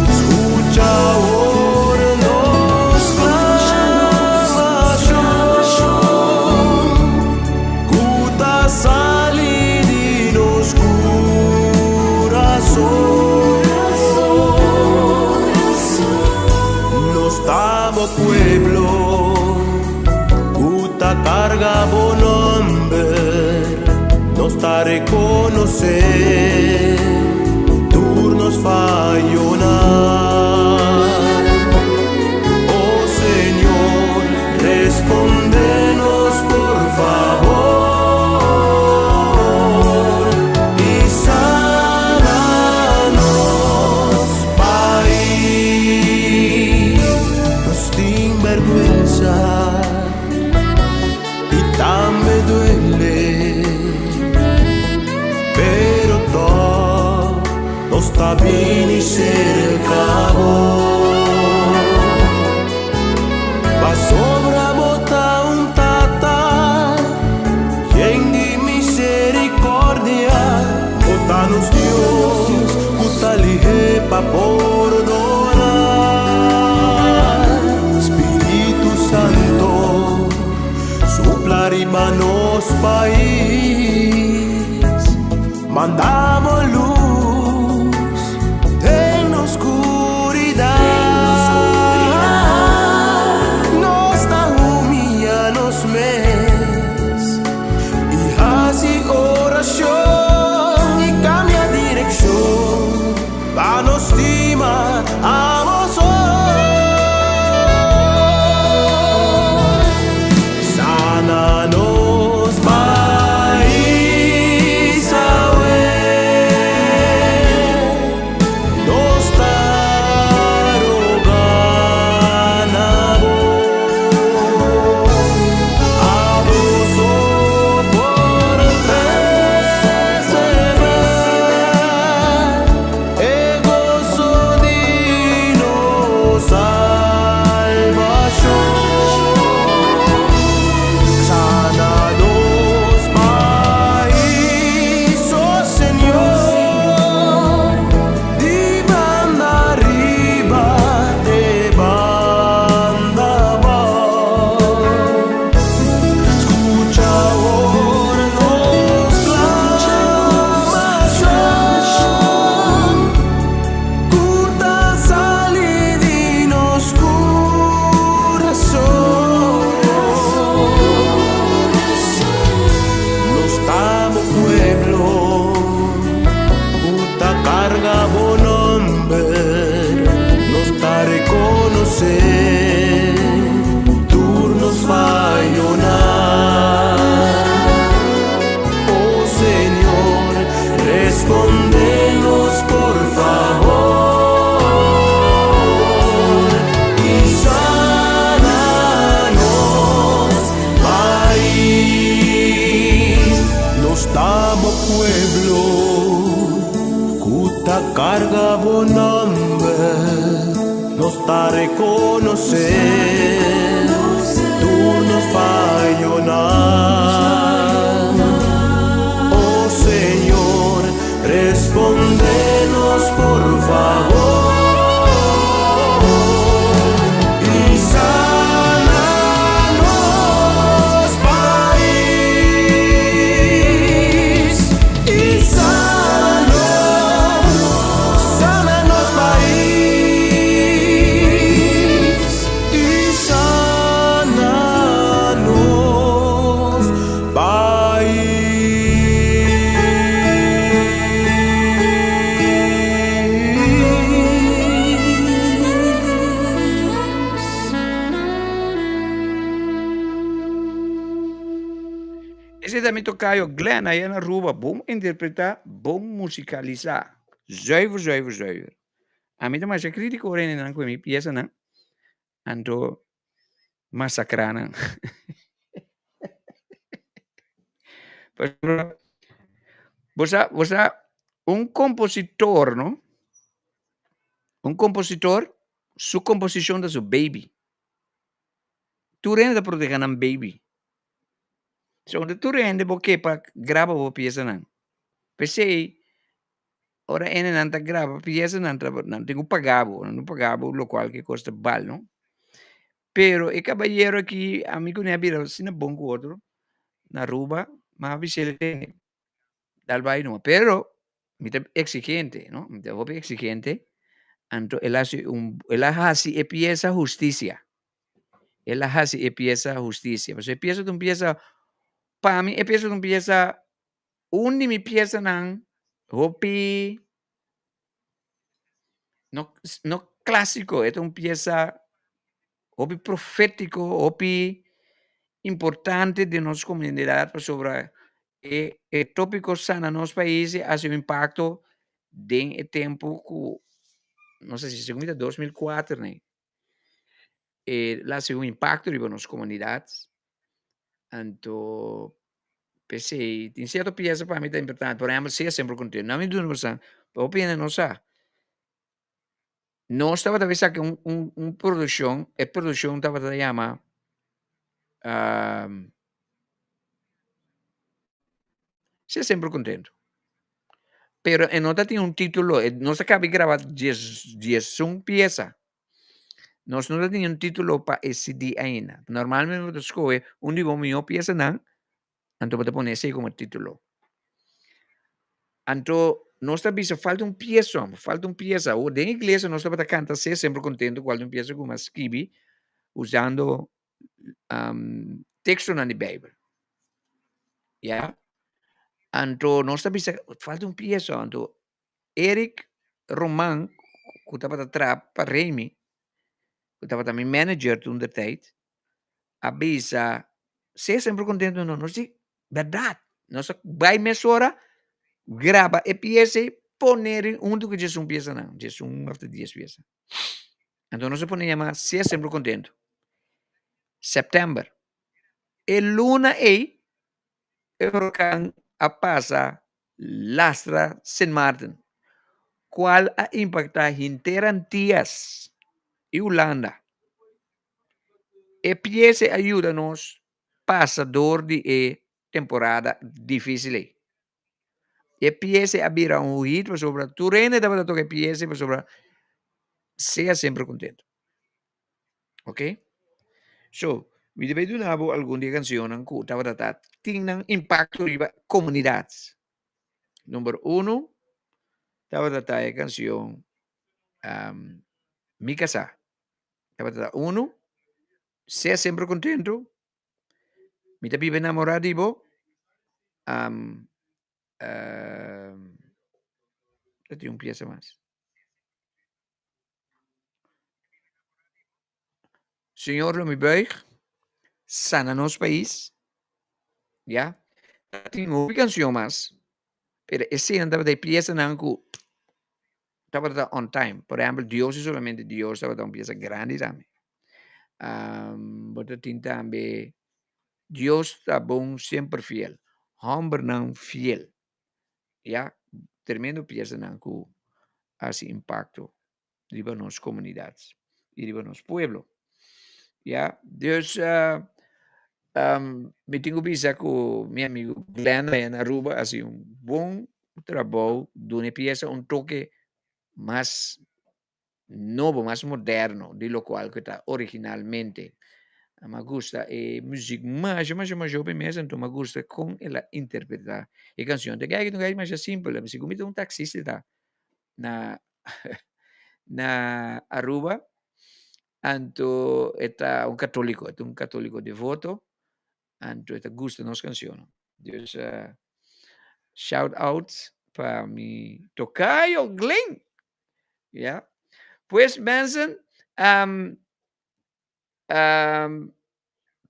Scucha awor nos clamashon, cu ta sali di nos curason. Nos ta bo pueblo cu ta carga bo nomber, nos ta reconoce tur. nos fayonan. Oh Señor, respondenos por favor y sana nos pais. Nos tin bergüenza y tambe duele, pero toch nos ta bini serka bo. Pasobra bo ta un tata, yen di misericordia, bo ta nos Dios, ku ta lihe pa pordona. Spiritu Santo, supla riba nos pais, manda bo lus den nos skuridat. Nos ta humiya nos mes i hasi orashon i kambia direkshon pa nos stima abo so. Sana nos pais awe, nos ta roga na bo. Abo so por trese e goso di nos salbashon. Sana nos pais, oh Señor, di banda riba te banda abou. Skucha ora nos sklamashon, ku ta sali di nos kurason. Nos ta bo pueblo, ku ta karga bo nòmber, nos ta rekonosé tur nos fayonan. Oh Señor, respondenos por favor y sana nos pais. Nos ta bo pueblo, ku ta karga bo nòmber, nos ta rekonosé tur nos fayonan. Oh Señor, respondenos por favor y sana nos pais. Y sana nos, sana nos pais. Y sana nos pais. Esei ta mi tocayo Glenn aya na Aruba. Bon interpreta, bon musicalisa. Zuiver, zuiver, zuiver. Ami ta masha critico ora hendenan cu mi piesanan, anto masacra nan. Pasobra bo sa, bo sa un compositor no, un compositor su composicion ta su baby. Tur hende ta proteha nan baby. So tur hende bo ke pa graba bo piesanan. P'esei ora hendenan ta graba piesanan ta nan tin ku paga bo, nan tin ku paga bo lokual ke kos ta bal no. Pero e kabayero aki ami ku ne a bira asina bon ku otro na Aruba, mi a bis'el tene dal bai numa. Pero mi ta exigente no, mi ta hopi exigente, anto el a hasi un el a hasi e piesa hustisia. El a hasi e piesa hustisia. Pasobra e piesa ta un piesa, pa mi e piesa ta un piesa, un di mi piesanan hopi. No, no clásico, e ta un pieza hopi profético, hopi importante den nos comunidad pasobra e e tópico sana nos pais a haci un impacto den e tempo cu no sé si segun mi ta 2004 nei. E la haci un impacto riba nos comunidad. Anto p'esei tin cierto pieza pa mi ta importante, por ehempel Sea Siempre Contento. Nan mi duna bo sa, hopi hende no sa. Nos tabata bisa ke un un un produccion, e produccion tabata yama Sea Siempre Contento. Pero e no ta tin un titulo, nos a caba di graba dies diesun pieza. Nos no ta tin un titulo pa e CD ainda. Normalmente bo ta scoge un di bo mihó piesanan, anto bo ta pone esei como titulo. Anto nos ta bisa falta un piesa, falta un piesa. Awor den iglesia nos tabata canta Sea Siempre Contento, cual ta un piesa cu mi a skibi usando tekstonan di Beibel. Ya. Anto nos ta bisa falta un piesa. Anto Eric Roman ku tabata traha pa Remy, ku tabata mi manager toen der tijd, a bisa, Sea semper contento no. Nos di, berdad. Nos a bai mesora graba e piesa ei, pone rin huntu ku djesun piesanan, djesun òf ta dies piesa. Anto nos a pone yama Sea semper contento. Sèptèmber, e luna ei e hurakan a pasa lastra Sint Maarten, kual a impaktá henter Antias i Hulanda. E pies ei a yuda nos pasa dor di e temporada difísil ei. E pies ei a bira un hit pasobra tur hende tabata toka e pies ei pasobra sea semper kontentu. Ok so mi ta bay duna bo algun di e cancionnan cu tabata ta tin nan impacto riba comunidad. Number uno tabata ta e cancion Mi Casá tabata ta uno, Sea Siempre Contento, Mi ta biba enamorá di bo, ta tin un pieza mas. Señor lo mi buig, sana nos pais, ya. Tin hopi cancion mas, pero eseinan tabata e piesanan cu tabata on time. Por ehempel, Dios y solamente Dios tabata un piesa grandi tambe. Bo ta tin tambe Dios ta bon semper fiel, hombernan fiel. Ya, tremendo piesanan cu haci impacto riba nos comunidad y riba nos pueblo. Ya, dus mi tin cu bisa cu mi amigo Glenn allá na Aruba a haci un bon trabou duna e pieza un toke mas nobo, mas moderno di locual cu ta originalmente. Mi a gusta e muziek masha masha masha hopi mes anto mi a gusta con el a interpreta e cancion. Ta kijk ta un kijk masha simpel, segun mi ta un taxista ta na na Aruba anto e ta un catolico, e ta un catolico devoto anto e ta gusta nos cancionnan. Dus shout out pa mi tocayo Glen. Ya. Pues mensen, um, um,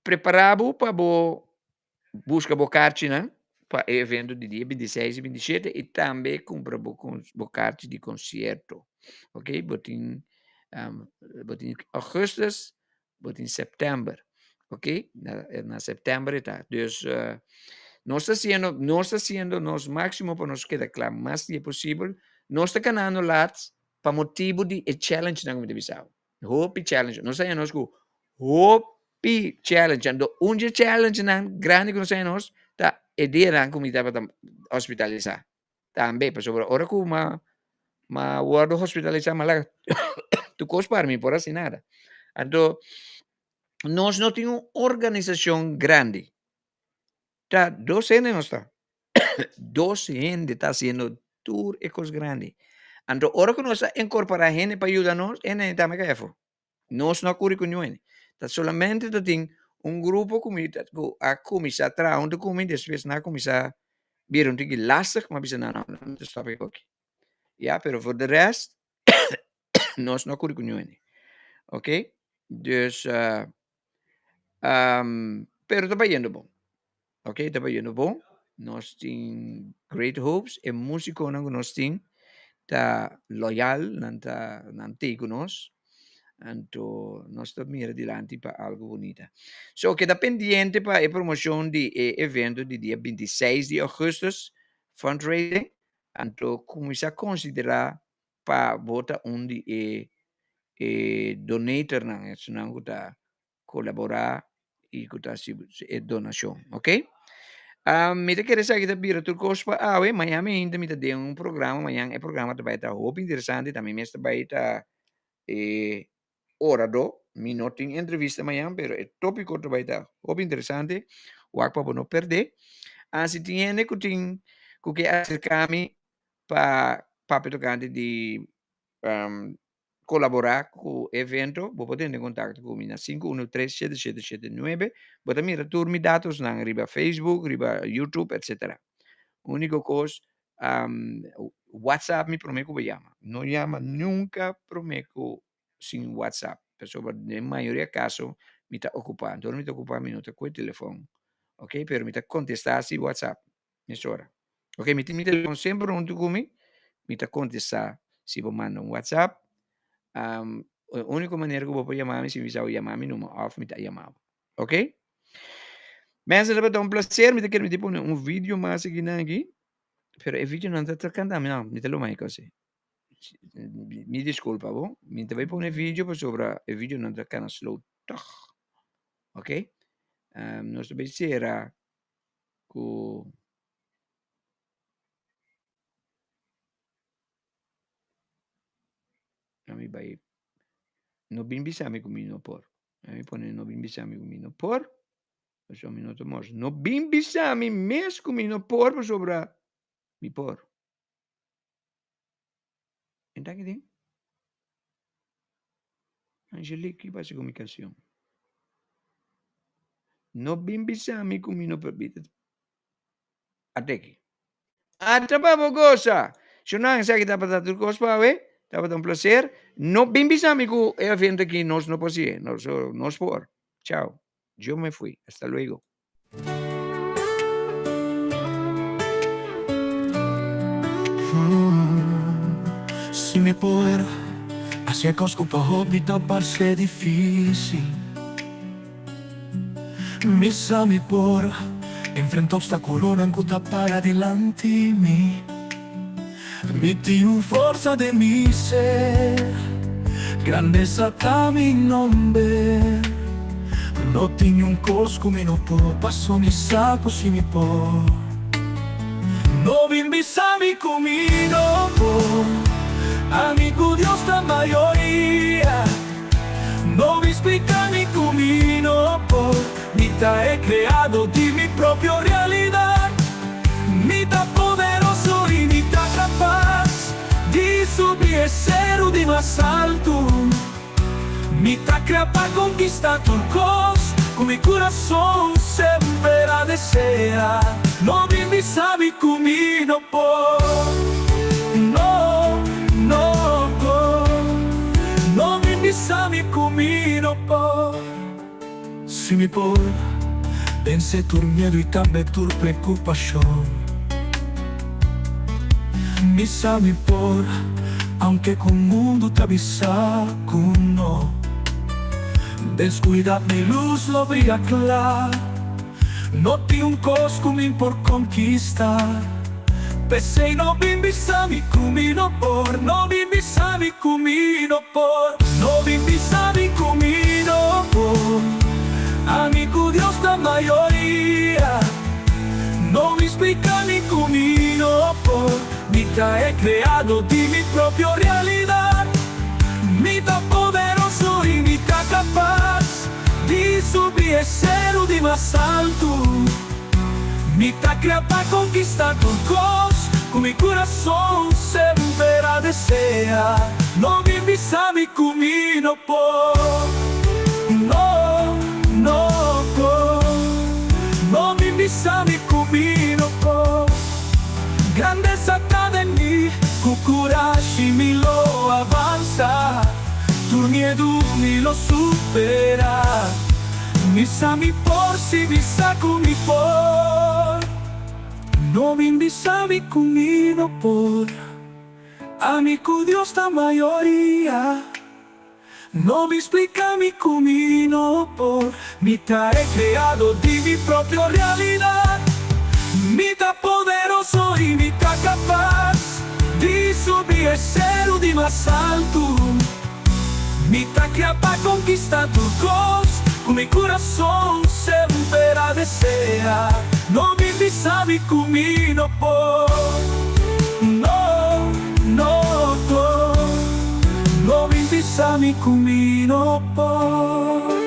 prepara bo pa bo busca bo kaartjenan pa e evento di dia 26 y 27 y tambe cumpra bo, bo kaartje di concierto. Ok, bo tin, um, bo tin augustus, bo tin september. Ok, na, na september eta. Dus uh, nos ta haciendo, nos ta haciendo nos máximo pa nos keda kla mas dia posibel. Nos ta ganando laat pa motibo di e challenge nan ku mi ta bisa bo. Hopi challenge. Nos haña nos ku hopi challenge. Anto un dje challenge nan grandi ku nos haña nos ta e dianan ku mi tabata hospitalisá. Tambe, pasobra ora ku m'a m'a wòrdu hospitalisá m'a laga tur kos para, mi por hasi nada. Anto nos no tin un organisashon grandi. Ta dos hende nos ta. Dos hende ta hasiendo tur e kos grandi. Anto ora ku nos a inkorporá hende pa yuda nos, e hende tambe kaya afó. Nos no a kuri ku niun hende. Ta solamente ta tin un grupo ku mi ta ku a kuminsá traha huntu ku mi, despues nan a kuminsá bira un tiki lastig, mi a bisa nan, no, nan ta stòp e koki. Ya, pero for de rest. Nos no a kuri ku niun hende. Ok? Dus, pero ta bayendo bon. Ok, ta bayendo bon. Nos tin great hopes. E musikonan ku nos tin ta loyal, nan ta nan tei ku nos. Anto nos ta mira dilanti pa algo bunita. So keda pendiente pa e promoshon di e evento di dia 26 di augustus, fundraising. Anto kuminsá konsiderá pa bo ta un di e e donatornan, esunnan ku ta kolaborá i ku ta hasi e donashon, ok. Mi ta kere esaki ta bira tur kos pa awe, mañan mi ainda mi ta den un programa, mañan e programa ta bai ta hopi interesante, ta mi mes ta bai ta e oradó, mi no tin entrevista mañan, pero e tópiko ta bai ta hopi interesante, wak pa bo no pèrdè. Si tin hende ku tin ku ke aserká mi pa papia tokante di kolaborá ku e evento, bo por tene kontakto ku mi na 513-7779. Bo ta mira tur mi datosnan riba Facebook, riba YouTube, etcetera. Úniko kos, WhatsApp mi promé ku bo yama. No yama nunka promé ku sin WhatsApp, pasobra den mayoria kaso mi ta okupá. Anto ora mi ta okupá mi no ta kohe telefòn, ok, pero mi ta kontestá si WhatsApp. Mesora. Ok, mi tin mi telefon semper huntu ku mi, mi ta kontestá si bo manda un WhatsApp. Um, e úniko manera ku bo por yama mi si mi bisa bo yama mi numa òf mi ta yama bo. Ok? Mensen, tabata un placer. Mi ta kere mi ta pone un video mas aki nan aki. Pero e video nan ta ta kanta mi, no, mi ta lo mai kos. Mi disculpa bo. Mi ta bai pone video pasobra e video nan ta kana slow toch. Ok? Um, nos ta bai sera ku mi bai no bin bisa mi ku mi no por mi pone no bin bisa mi ku mi no por pasobra mi no ta mos no bin bisa mi mes ku mi no por pasobra mi por Enta ki tin? Angelique, ki pasa ku mi kansion? No bin bisa mi ku mi no por bita. Ate ki. Ata pa bo gosa! Shunan, esaki tabata tur kos pa awe. Tabata un placer. No bin bisa mi ku e evento aki nos no por hasié. Nos, nos por. Chao. Yo me fui. Hasta luego. Si mi por haci e cos cu pa hopi ta parce dificil Mi sa mi por enfrenta obstaculonan cu ta para dilanti mi Mi tin un forsa den mi ser, grandesa ta mi nomber. No tin niun kos ku mi no por, paso mi sa ku si mi por. No bin bisa mi ku mi no por, ami ku Dios ta mayoria. No bin splika mi ku mi no por, mi ta e kreado di mi propio realidat. Mi ta poderoso i mi ta kapas di subi e seru di mas altu. Mi ta krea pa konkistá tur kos ku mi kurason semper a deseá. No bin bisa mi ku mi no por, no, no por. No bin bisa mi ku mi no por. Si mi por vence tur miedu i tambe tur preokupashon. Mi sa mi por, aunke ku mundu ta bisa ku no. Deskuidat mi lus lo bria kla. No tin un kos ku mi por konkista. P'esei no bin bisa mi ku mi no por, no bin bisa mi ku mi no por, no bin bisa mi ku mi no por. Ami ku Dios ta mayoria, no bin splika mi ku mi no por. Mi ta e kreado di mi propio realidat, mi ta poderoso i mi ta kapas di subi e seru di mas altu. Mi ta krea pa konkistá tur kos ku mi kurason semper a desea. No bin bisa mi ku mi no por, no, no por. No bin bisa mi ku mi no por. Grandesa ta den mi, ku kurashi mi lo avansa. lo superá. Mi sa mi por, si mi sa ku mi por. No bin bisa mi ku mi no por. Ami ku Dios ta mayoria. No bin splika mi ku mi no por. Mi ta e kreadó di mi propio realidat. Mi ta poderoso i mi ta kapas di subi e seru di mas altu. Mi ta kreá pa konkistá tur kos ku mi kurason semper a deseá. No bin bisa mi ku mi no por. No, no por. No bin bisa mi ku mi no por.